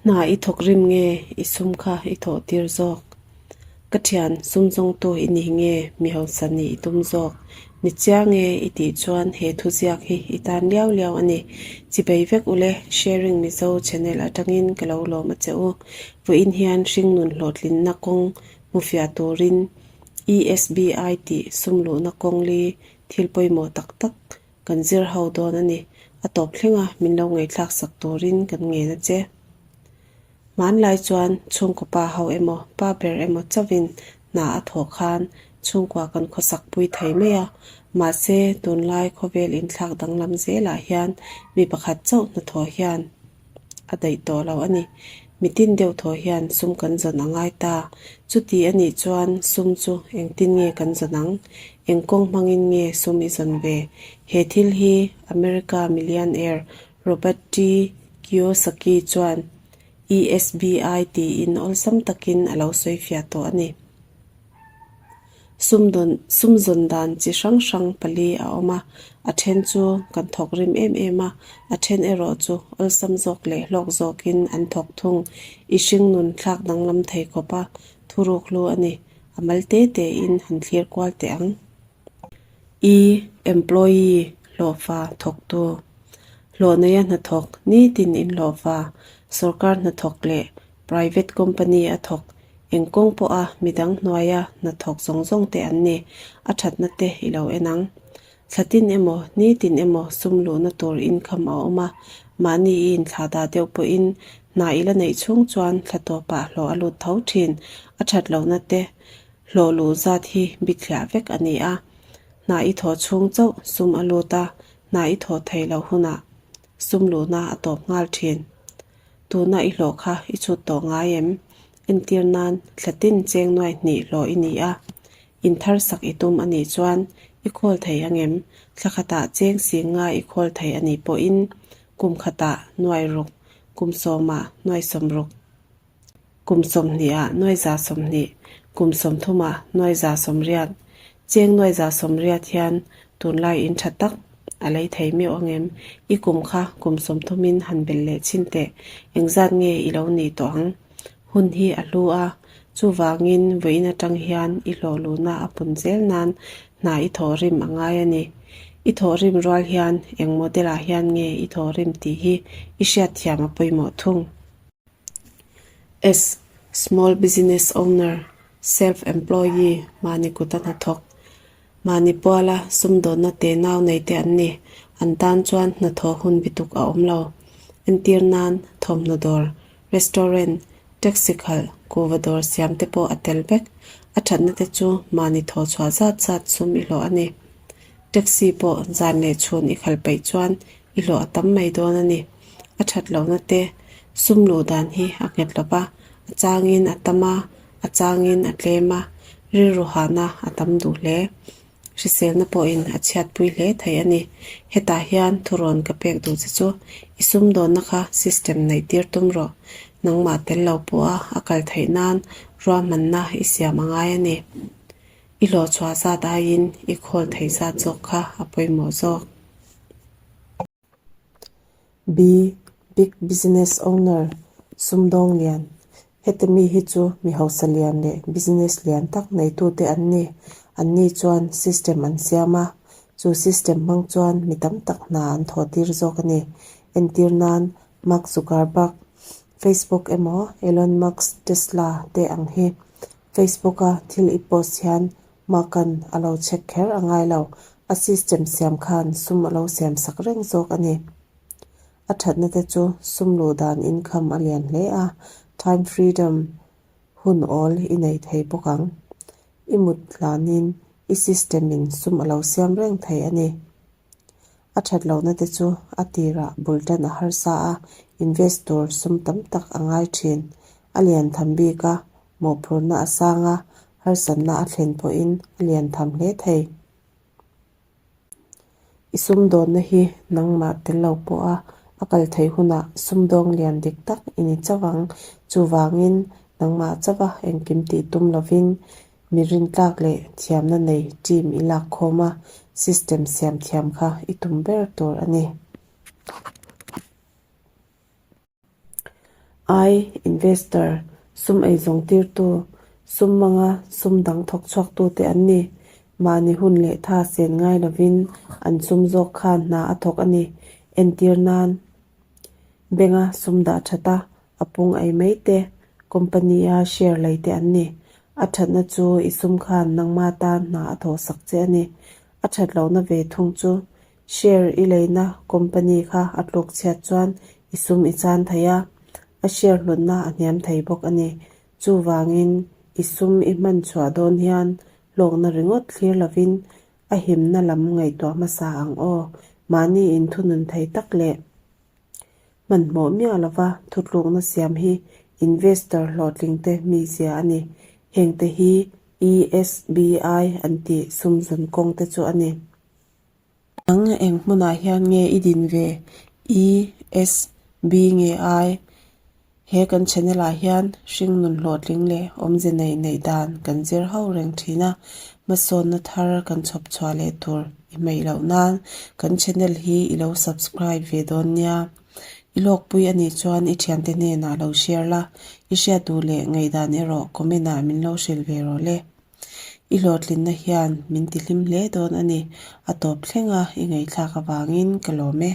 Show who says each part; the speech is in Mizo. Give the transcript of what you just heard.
Speaker 1: Hna i thawk rim nge i sum kha i thawh tir zawk? Ka thian sum zawngtu i ni nge mi hausa nih i tum zawk? Ni chiang e i tih chuan he thuziak hi i tan liau liau a ni. Chibei vek ule Sharing Mizo channel atangin ka lo lawm a che u. Vawiin hian hringnun hlawhtlinna kawng hmufiah turin ESBI tih sum luhna kawng li thil pawimawh tak tak Kan zir ho dawn a ni. A tawp thlenga min lo ngaihthlak sak turin kan ngen a che. Hmanlai chuan chhungkaw pa ho emaw pa ber emaw chauhin hna a thawh khan chhungkua kan khawsak pui thei mai a. Mahse, tunlai khawvel inthlak danglam zelah hian mi pakhat chauh hnathawh hian a daih tawh lo a ni. Mitin deuh thaw hian sum kan zawn a ngai ta. Chuti a nih chuan sum chu engtin nge kan zawn ang? Eng kawng hmangin nge sum i zawn ve? He thil hi America millionaire Robert T. Kiyosaki chuan ESBI tiin awlsam takin a lo sawifiah tawh a ni. Sum zawn dan chi hrang hrang pali a awm a, a then chu kan thawk rim em em a, a then erawh chu awlsam zawk leh hlawk zawkin an thawk thung. I hring nun thlak danglam thei khawp a, thuruk hlu a ni. A mal te tein han thlir kual teh ang. I employee hlawhfa thawktu, hlawh neia hnathawk nitin inhlawhfa, sorkar hnathawk leh Private company a thawk eng kawng pawha midang hnuaia hnathawk zawng zawng te an ni. A thatna te i lo en ang. Thla tin emaw, nitin emaw sum luhna tur income a awm a, mahni i inthlah dah deuh pawhin hna i la neih chhung chuan thla tawpah hlawh a lut tho thin. A that lohna te hlawh luh zat hi bithliah vek a ni a. Hna i thawh chhung chauh sum a lut a, hna i thawh theih loh hunah sum luhna a tawp nghal thin. Tuna i hlawh kha i chhut tawh ngai em? Entir nan thla tin cheng nuai hnih hlawh i ni a. In thar sak i tum a nih chuan i khawl thei ang em? Thla khatah cheng sing nga i khawl thei a nih pawhin kum khatah nuai ruk, kum sawmah nuai sawmruk, kum sawmhnihah nuai za sawmhnih, kum sawmthumah nuai za sawmriat, Cheng nuai za sawmriat hian tunlai in tha tak a lei thei meuh ang em? I kum kha kum sawmthumin han bel leh chhin teh, engzat nge i lo nih tawh ang? Hun hi a hlu a, chuvangin vawiin atang hian i hlawh luhna a pun zel nan hna i thawhrim a ngai a ni. I thawhrim rual hian eng model ah hian nge i thawhrim tih hi i hriatthiam a pawimawh thung. S, Small Business Owner, Self Employee, mahni kuta hnathawk, mahni puala sumdawnna te nau nei te an ni. An tan chuan hnathawh hun bituk a awm lo. Entir nan, thawmhnaw dawr, restaurant, taxi khalh, kuhva dawr siam te pawh a tel vek. A thatna te chu mahni thawh chhuah zat zat sum i hlawh a ni. Taxi pawh zan leh chhun i khalh peih chuan i hlawh a tam mai dawn a ni. A that lohna te sum luh dan hi a nghet lo va, a changin a tam a, a changin a tlem a, rilru hahna a tam duh hle. Hriselna pawhin a chhiatpui hle thei a ni. Hetah hian thurawn ka pek duh che chu i sumdawnna kha system neih tir tum rawh. Nangmah tel lo pawha a kal theih nan ruahmanna i siam a ngai a ni. I hlawhchhuah zat aiin i khawl thei zat zawk kha a pawimawh zawk. B. Big Business Owner, Sumdawng Lian, Heti mi hi chu mi hausa lian leh business lian tak neitute an ni. Anni chuan system an siam a, chu system hmang chuan mi tam tak hna an thawh tir zawk a ni. Entir nan, Mark Zuckerberg, Facebook emaw Elon Musk, Tesla te ang hi. Facebook-a thil i post hian Mark-a'n a lo check kher a ngai lo, a system siam khan sum a lo siam sak reng zawk a ni. A thatna te chu sum luh dan income a lian hle a, time freedom hun awl i nei thei bawk ang. I mut hlanin i system in sum a lo siam reng thei a ni. A that lohna te chu a tirah bul tan a harsa a, invest tur sum tam tak a ngai thin. A lian tham bik a, mawhphurhna a sang a, harsatna a thlen pawhin a lian tham hle thei. I sumdawnna hi nangmah tel lo pawha a kal theih hunah sumdawng lian dik tak i ni chauh ang. Chuvangin nangmah chauha engkim tih tum lovin Mi rintlak leh thiamna nei team i lak khawm a, system siam thiam kha i tum ber tur a ni. I, Investor, sum eizawng tirtu, sum hmanga sum dang thawk chhuaktute an ni. Mahni hun leh tha sen ngai lovin an sum zawk khan hna a thawk a ni. Entir nan, Bank-a sum dah that a, a pung ei mai te, company-a share lei te an ni. A thatna chu i sum khan nangma tan hna a thawh sak che a ni. A that lohna ve thung chu Share i leina company kha a tluk chhiat chuan i sum i chan thei a, a share hlutna a hniam thei bawk a ni. Chuvangin i sum i hman chhuah dawn hian hlawkna ringawt thlir lovin a himna lam ngaihtuah hmasa ang aw. Mahni inthunun thei tak leh hmanhmawh miah lova thutlukna siam hi investor hlawhtlingte mizia a ni. Hengte hi ESBI an tih sumzawn kawngte chu a ni. Nang eng hmunah hian nge i din ve? E, S, B nge I? He kan channel ah hian hringnun hlawhtling leh awmze neih neih dan kan zir ho reng thin a, hmasawnna thar kan chhawp chhuah leh tur i hmeih loh nan kan channel hi i lo subscribe ve dawn nia. I lawkpui a nih chuan i thiante hnenah lo share la, i hriat duh leh ngaihdan erawh comment ah min lo hrilh ve rawh le. I hlawhtlinna hian min tihlim hle dawn a ni. A tawp thlenga i ngaihthlak avangin ka lawm e.